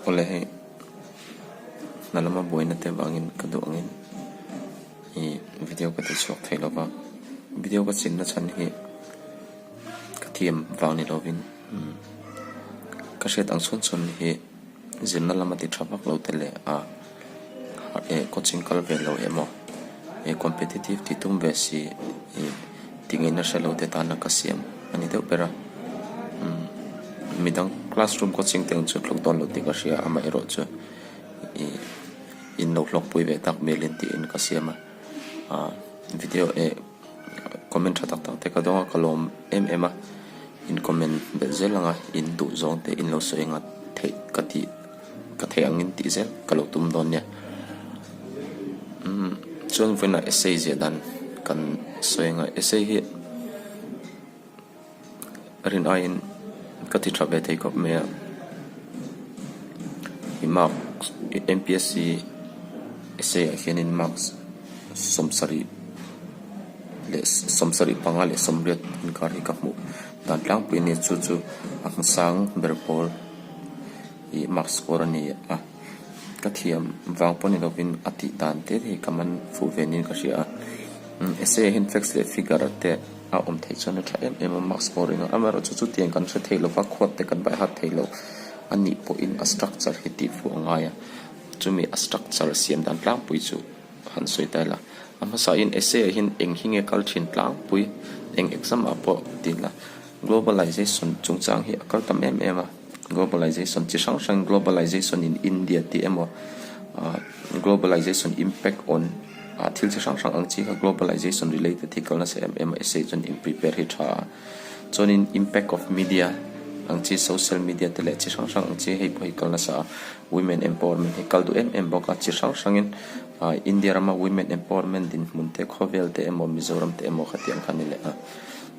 Awle hei hna lama buaina te vangin ka duh angin ih video ka ti chhuak thei lova video ka chinna chhan hi ka thiam vang ni lovin ka hriat ang chhun chhun hi zirna lama ti tha vak lo te leh a eh coaching kal ve lo emaw eh competitive tih tum ve si ih ti ngaihna hre lo te tana ka siam a ni deuh ber a umm midang classroom coaching te ang chu tluk dawn lo tih ka hria amaherawh chu ih in lo hlawkpui ve tak melin tiin ka siam a ah video eh comment tha tak tak te ka dawng a ka lawm em em a in comment belh zel ang a in duh zawng te in lo sawi ang a theih ka tih ka theih angin tih zel ka lo tum dawn nia umm chuan vawiinah essay ziah dan kan sawi ang a essay hi rin aiin ka ti tha ve thei khawp mai a i marks M_P_S_C essay ah hianin marks sawmsarih leh sawmsarih panga leh sawmriat inkar hi ka hmuh dan tlangpui a ni chu chu a hmu sang ber pawl. Ih mark score a ni a ka thiam vang pawh ni lovin a tih dan te hi ka man fuh ve niin ka hria a essay ah hian facts leh figure te a awm theih chuan a tha em em a mark scoring a amaherawhchu chutiang kan hre thei lova khuat te kan baih hat thei lo a nih pawhin a structure hi tih fuh a ngai a chumi a structure siam dan tlangpui chu han sawi ta ila a hmasain essay ah hian eng hi nge kal thin tlangpui eng exam ah pawh ti ila globalization chungchang hi a kal tam em em a. Globalization chi hrang hrang globalization in India tih emaw ah globalization impact on ah thil chi hrang hrang ang chi kha globalization related hi kal nasa em em a essay chuan in prepare hi tha a chuanin impact of media ang chi social media te leh chi hrang hrang ang chi hei pawh hi kal nasa a women empowerment hi kal duh em em bawk a chi hrang hrangin ah India rama women empowerment dinhmun te khawvel te emaw Mizoram te emaw khatiang kha a ni leh a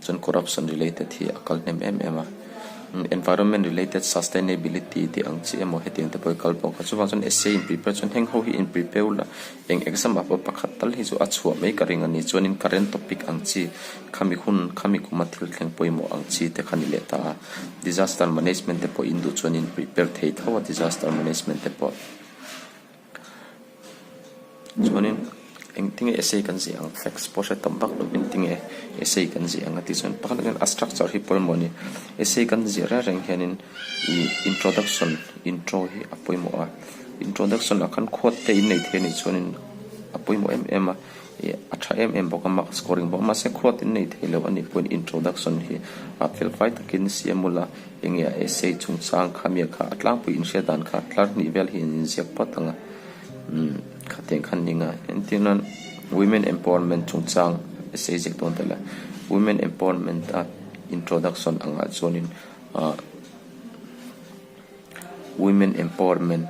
chuan corruption related hi a kal hnem em em a. Environment related sustainability tih ang chi emaw hetiang te pawh hi kal bawk a chuvang chuan essay in prepare chuan heng ho hi in prepare ula eng exam ah pawh pakhat tal hi chu a chhuah mai ka ring a ni chuanin current topic ang chi khami hun khami kuma thil thleng pawimawh ang chi te kha ni leh ta a disaster management te pawh in duh chuan in prepare thei tho a disaster management te pawh. Chuanin engtinge essay kan ziah ang facts pawh hre tam vak lovin tinge essay kan ziah ang a tih chuan pakhat hian a structure hi pawimawh a ni. Essay kan ziah reng reng hianin ih introduction intro hi a pawimawh a introduction ah khan khuat te in nei thei a nih chuanin a pawimawh em em a ih a tha em em bawk a mark scoring bawk mahse khuat in nei thei lo a nih pawhin introduction hi a fel fai takin siam ula Enge a essay chungchang kha mi kha a tlangpui inhriat dan kha tlar hnih vel hi an inziak phawt ang a, umm khatiang khan ning a, entir nan women empowerment chungchang essay ziak dawn ta ila women empowerment a introduction angah chuanin ah women empowerment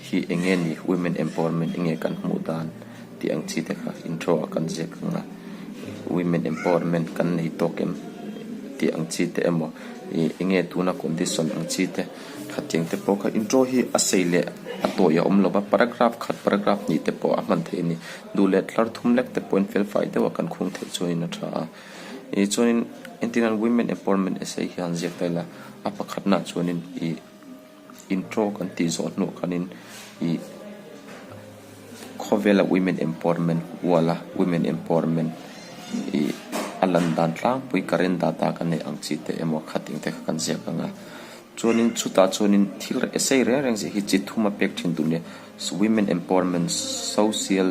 hi enge ni women empowerment enge kan hmuh dan tih ang chi te kha intro ah kan ziak ang a women empowerment kan nei tawk em tih ang chi te emaw ih enge tuna condition ang chi te khatiang te pawh kha intro hi a sei leh a tawi a awm lo va paragraph khat paragraph hnih te pawh a hman theih a ni duh leh tlar thum lek te pawhin fel fai deuh a kan khung theih chuanin a tha a ih chuanin entirnan women empowerment essay hi han ziak ta ila a pakhatnaah chuanin ih. Intro kan tih zawh hnuah khanin ih khawvela women empowerment uala women empowerment ih a lan dan tlangpui current data kan neih ang chi te emaw khating te kha kan ziak ang a chuanin chutah chuanin thil essay reng reng zia hi chi thum a pek thin tur nia women empowerment social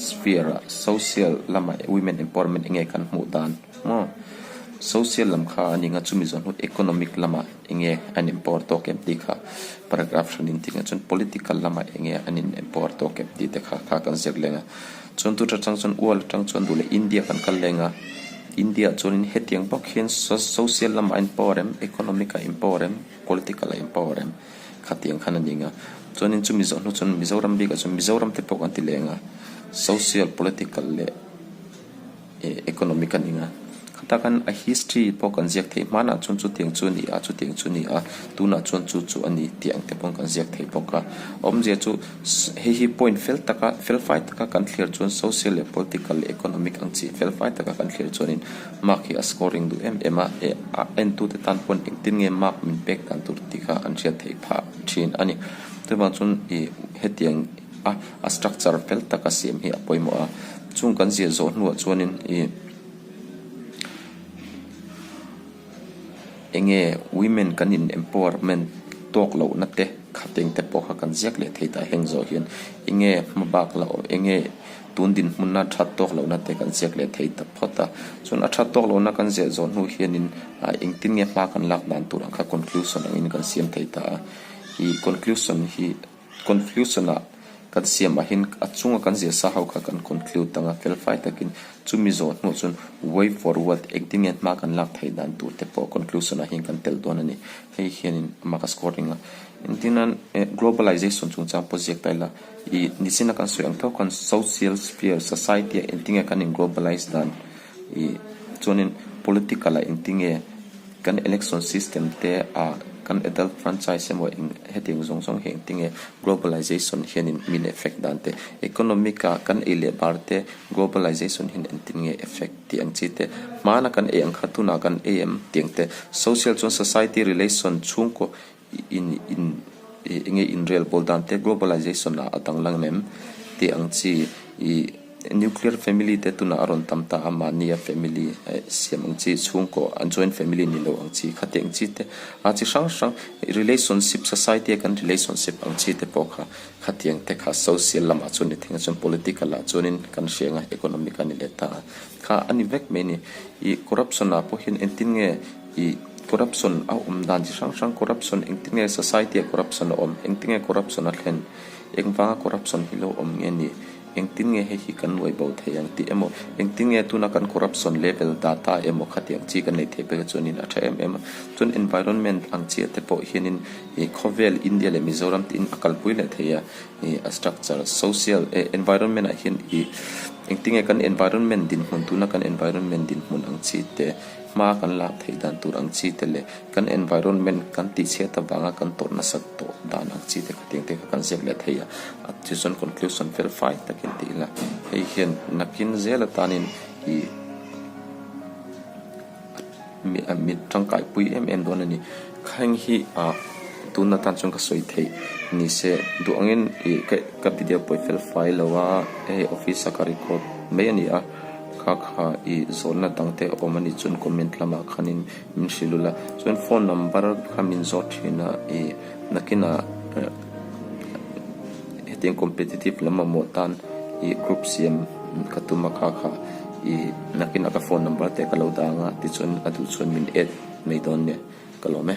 sphere ah social lamah women empowerment eng nge kan hmuh dan maw social lam kha a ni ang a chumi zawh hnu economic lamah. Enge an empower tawk em tih kha paragraph hran in tih chuan political lamah enge an in empower tawk em tih te kha kha kan ziak leng a chuan tut atang chuan ual atang chuan duh leh India kan kal leng a India ah chuanin hetiang bawk hian social lamah a empower em economic ah empower em political ah empower em khatiang khan a ni ang a chuanin chumi zawh hnu chuan Mizoram bikah chuan Mizoram te pawh kan ti leng a social political leh. Economic a ni a. Khatah khan a history pawh kan ziak theih hmanah chuan chutiang chu a ni a, chutiang chu a ni a, tunah chuan chu chu a ni tih ang te pawh kan ziak thei bawk a. Awmzia chu hei hi point fel taka fel fai taka kan thlir chuan social leh political leh economic ang chi fel fai taka kan thlir chuanin mark hi a scoring duh em em a, eh a entute tan pawn engtin nge mark min pek dan tur tih kha an hriat theih phah thin a ni. Chuvang chuan ih hetiang a a structure fel taka siam hi a pawimawh a, chung kan ziah zawh hnuah chuanin ih. Enge women kan in empowerment tawk lohna te khateng te pawh kha kan ziak leh thei ta heng zawh hian enge hma bak la awm enge tun dinhmunna that tawk lohna te kan ziak leh thei ta phawt a chuan a that tawk lohna kan ziah zawh hnu hianin ah engtin nge hma kan lak dan tur ang kha conclusion angin kan siam thei ta a ih conclusion hi. Conclusion ah kan siam ah hian a chunga kan zir sa ho kha kan conclude ang a, felfai takin chumi zawh hnuah chuan way forward engtin nge hma kan lak theih dan tur te pawh conclusion ah hian kan telh dawn a ni. Hei hianin amah ka scoring a. Engtin nan globalization chungchang pawh ziak ta ila ih nichin a kan sawi ang tho khan social sphere society ah engtin nge kan in globalize dan ih chuanin political ah engtin nge Kan election system te ah kan adult franchise emaw eng hetiang zawng zawng hi engtin nge globalization hianin min effect dan te, economic ah kan ei leh bar te globalization hian engtin nge effect tih ang chi te, hmana kan ei ang kha tunah kan ei em tih ang te, social chuan society relation chhungkaw in in eng nge inrel bawl dan te globalization ah a danglam em tih ang chi ih nuclear family te tunah a rawn tam ta a mahnia family eh siam ang chi chhungkaw an joint family ni lo ang chi khati ang chi te a chi hrang hrang relationship society a kan relationship ang chi te pawh kha khatiang te kha social lamah chuan ni theng a chuan political ah chuanin kan hria ang a economic a ni leh ta a kha a ni vek mai a ni ih corruption ah pawh hian engtin nge Ih corruption a awm dan chi hrang hrang corruption engtin nge society ah corruption a awm engtin nge corruption a thlen engvanga corruption hi lo awm nge ni engtin nge hei hi kan nuai bo thei ang tih emaw engtin nge tuna kan corruption level data emaw khatiang chi kan nei thei bawk a chuanin a tha em em a chuan environment ang chiah te pawh hianin ih khawvel India leh Mizoram tiin a kalpui leh thei a ih a structure social eh environment ah hian ih engtin nge kan environment dinhmun tuna kan environment dinhmun ang chi te. Hma kan lak theih dan tur ang chi te leh kan environment kan tihchhiat avanga kan tawrh nasat tawh dan ang chi te kha tiang te kha kan ziak leh thei a, a chu chuan conclusion fel fai takin ti ila hei hian nakin zel atanin ih mi tangkai pui em em dawn a ni. Kheng hi ah tun atan chuan ka sawi theih ni se duh angin ih ka video pawh i fel fai lo a hei office a ka record mai a ni a. Kha kha i zawhna dang te a awm a nih chuan comment lamah khanin min hrilh ula chuan phone number kha min zawt thin a i nakinah hetiang competitive lam mamawh tan i group siam ka tum a kha kha i nakinah ka phone number te ka lo dang a tichuan a duh chuan min add mai dawn nia ka lawm e.